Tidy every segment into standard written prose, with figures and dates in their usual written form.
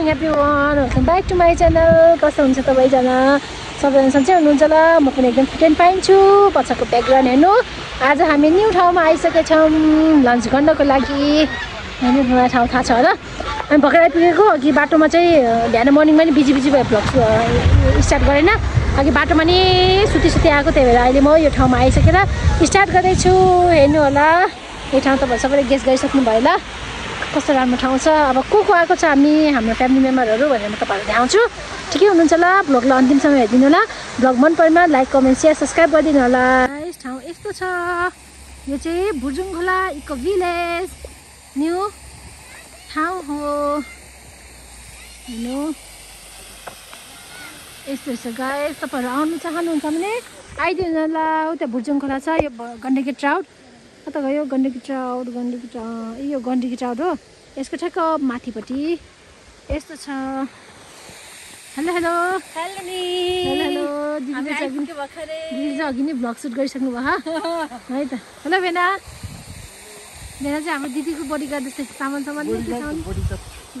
morning everyone. Welcome back to my channel. कस्तो हुनुहुन्छ तपाईजना? सबैजना सन्चै हुनुहुन्छ होला? म पनि एकदम फिट एन्ड फाइन छु। पछाको ब्याकग्राउन्ड हेर्नु। आज हामी न्यू ठाउँमा आइसकेका छौं लन्च गर्नको लागि। हैन नयाँ ठाउँ थाहा छ होला? हामी भर्खर आइपुगेको। अघि बाटोमा चाहिँ बिहान मर्निङमा नि बिजी भए भ्लग स्टार्ट गरेन। अघि बाटोमा नि सुती आएको, त्यही भएर अहिले म यो ठाउँमा आइसकेर स्टार्ट गर्दै छु। हेर्नु होला। यो ठाउँ तपाईहरु सबैले गेस गरिसक्नु भयो ल। कस्तो राम्रो ठाउँ छ। अब को आएको छ हाम्रो फ्यामिली मेम्बरहरू भनेर म तपाईहरुलाई देखाउँछु। ठिकै हुनुहुन्छ होला? भ्लगलाई अन्तिमसम्म हेरिदिनु होला। भ्लग मन परेमा लाइक कमेन्ट शेयर सब्स्क्राइब गरिदिनु होला। यस ठाउँ यस्तो छ। यो चाहिँ भुर्जुङ खोला इको भिलेज न्यू ठाउँ हो। हेर्नु यस्तो छ गाइस। तपाईहरु आउनु चाहनुहुन्छ भने आइदिनु होला। उता भुर्जुङ खोला छ। यो गण्डकी ट्राउट कता गयो? गण्डकी ट्राउट यो गण्डकी ट्राउट हो। यसको ठ्याक्क माथिपट्टि यस्तो छ। हेलो हेलो हेलो नि हेलो दिदी चाहिँ अघि नै भ्लग सुट गरिसक्नु भयो है त। हेलो बेना चाहिँ हाम्रो दिदीको बडीगार्ड जस्तै सामान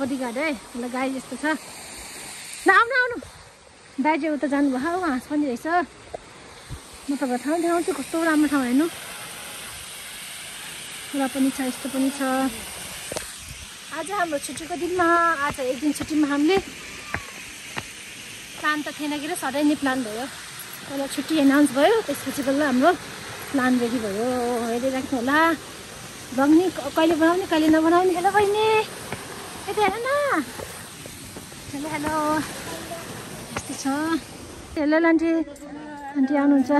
बडीगार्ड है। ल गाई यस्तो छ। ल आउनु दाइ चाहिँ उता जानुभयो। हाँस पनि रहेछ। म तपाईँ ठाउँ देखाउँछु कस्तो राम्रो ठाउँ हेर्नु। कुरा पनि छ यस्तो पनि छ। आज हाम्रो छुट्टीको दिनमा आज एक दिन छुट्टीमा हामीले प्लान त थिएन कि सधैँ नै प्लान भयो। पहिला छुट्टी एनाउन्स भयो, त्यसपछि बल्ल हाम्रो प्लान रेडी भयो। हेरिराख्नु होला। भ्लग नि कहिले बनाउने कहिले नबनाउने। हेलो बहिनी यता हेर न। हेलो हेलो यस्तो छ। हेलो आन्टी आउनुहुन्छ?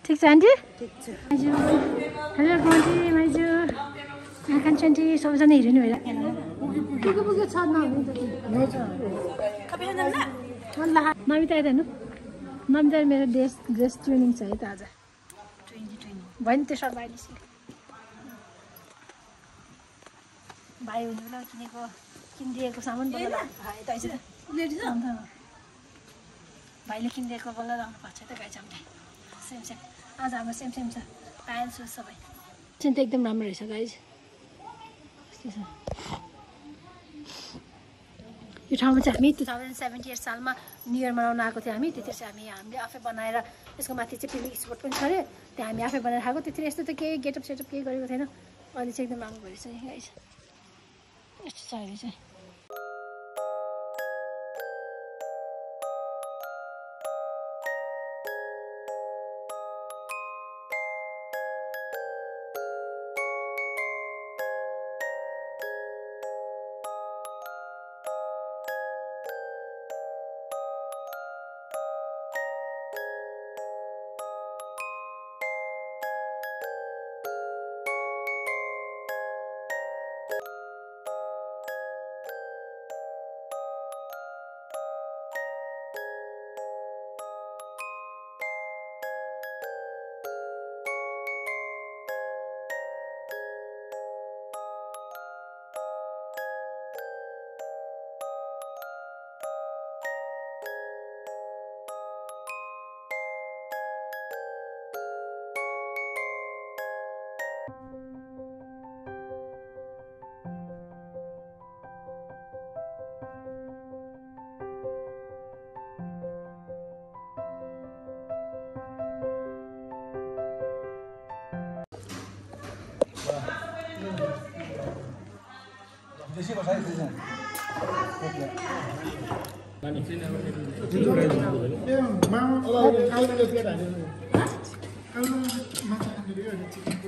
ठिक छ आन्टी? माइजू हेलो आन्टी माइजू आकाङ्क्षा आन्टी सबैजना हेर्नु भइरहेको पुग्यो छ नमिता यता हेर्नु। नमिता मेरो ड्रेस ट्रेनिङ छ है त आज। भयो नि त्यो सर्ट भाइ हुनु किनिदिएको सामान भाइले किनिदिएको बल्ल लाउनु पर्छ त गाई हामीले। सेम आज हाम्रो सेम छ। प्यान्ट सुज सबै चाहिँ त एकदम राम्रो रहेछ गाइज। यो ठाउँमा चाहिँ हामी 2078 सालमा न्यु इयर मनाउन आएको थियौँ। त्यतिखेर चाहिँ हामीले आफै बनाएर यसको माथि चाहिँ पिकनिक स्पोट पनि छ अरे। त्यहाँ हामी आफै बनाएर खाएको। त्यतिखेर यस्तो त केही गेटअप सेटअप केही गरेको थिएन। अहिले चाहिँ एकदम राम्रो भएछ गाइज। यस्तो छ अहिले चाहिँ।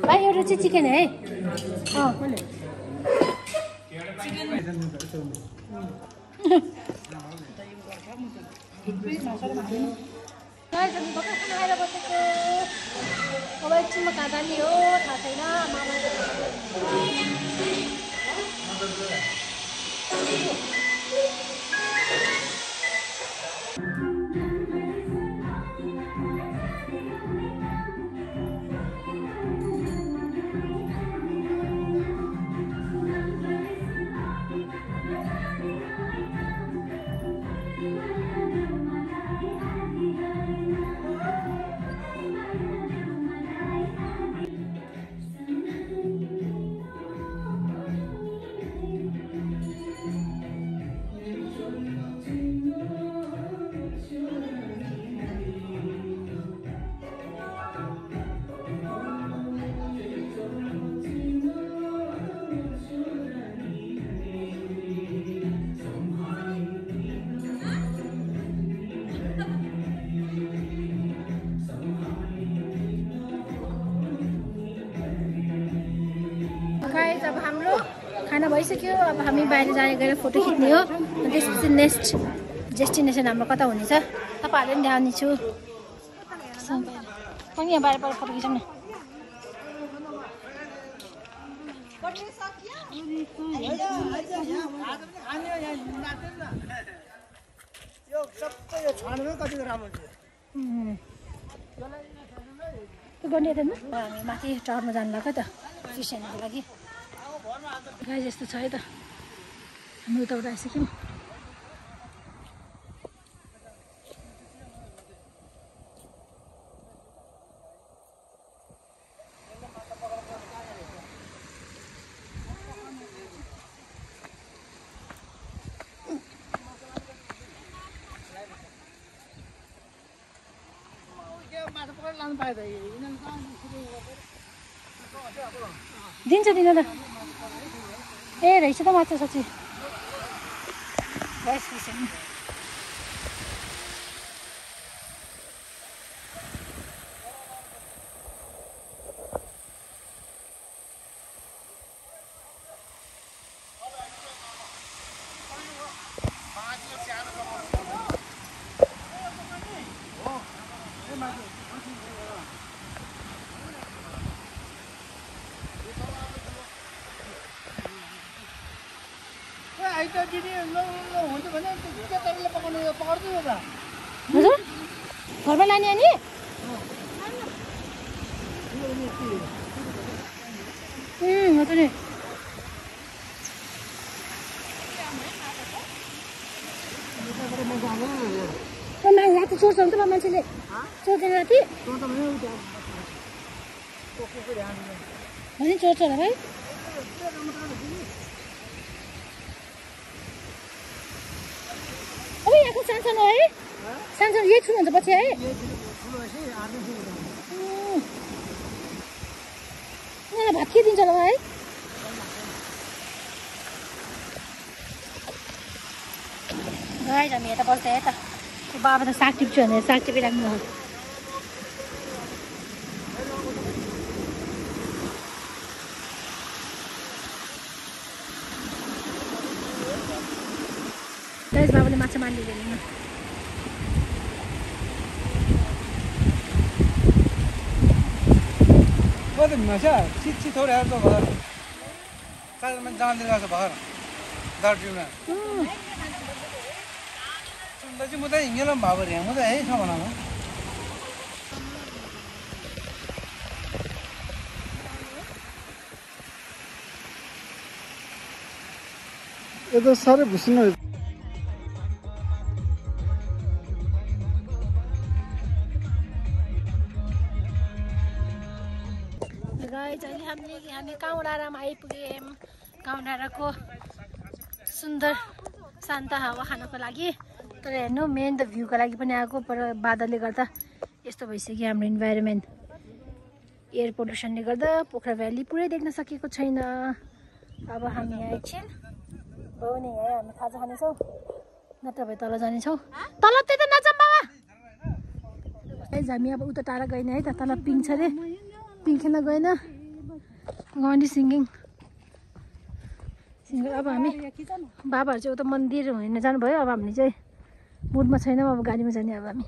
भाइ एउटा चाहिँ चिकन है। खाएर बसेको अब एकछिनमा कहाँ जाने हो थाहा छैन। मामा गाइस अब हाम्रो खाना भइसक्यो। अब हामी बाहिर जाने गएर फोटो खिच्ने हो। त्यसपछि नेक्स्ट डेस्टिनेसन हाम्रो कता हुनेछ तपाईँहरूले पनि देखाउने छु। पनि यहाँ बाहिर फोटो खिचौँ न। गर्ने थिएन हामी माथि टावरमा जानु लाग्यो त फिस हेर्नुको लागि। गाई जस्तो छ है त हामी उताबाट आइसक्यौँ। दिन्छ दिन त ए रहेछ त माछा साँच्ची। हजुर घरमा लाने अनि हो त नि। राति चोर्छ नि त मान्छेले चोर्दैन राति अनि चोर्छ होला भाइ। अब यहाँको सानसानो है सानसानो यही ठुलो हुन्छ पछि है। उनीहरूलाई भात के दिन्छ होला है। गाई हामी यता बस्छ है त बाबा त साग टिप्छु भने साग टिपिराख्नु हो। बाबाले माछा मार्ने माछा चिच्ची थोरै आएको भएर कालमा जाँदै गएको भएर दार्जिलिङमा सुन्दा चाहिँ म त हिँडेर पनि भएको रे म त यही छ भनौँ। यो त साह्रै भुस्नु हामी काउडाँडामा आइपुग्यौँ। काउडाँडाको सुन्दर शान्त हावा खानको लागि। तर हेर्नु मेन त भ्यूको लागि पनि आएको पर बादलले गर्दा यस्तो भइसक्यो हाम्रो इन्भाइरोमेन्ट। एयर पोल्युसनले गर्दा पोखरा भ्याली पुरै देख्न सकेको छैन। अब हामी एकछिन हो नि है हामी खाजा खानेछौँ नत्र भए तल जानेछौँ। तल त्यही त नजाऊँ बाबा। हामी अब उता टाढा गएन है त तल पिङ छ अरे पिङ खेल्न गएन गाउँडी सिङ्गिङ। अब हामी बाबाहरू चाहिँ उता मन्दिर हेर्न जानुभयो। अब हामीले चाहिँ मुडमा छैनौँ अब गाडीमा जाने अब हामी।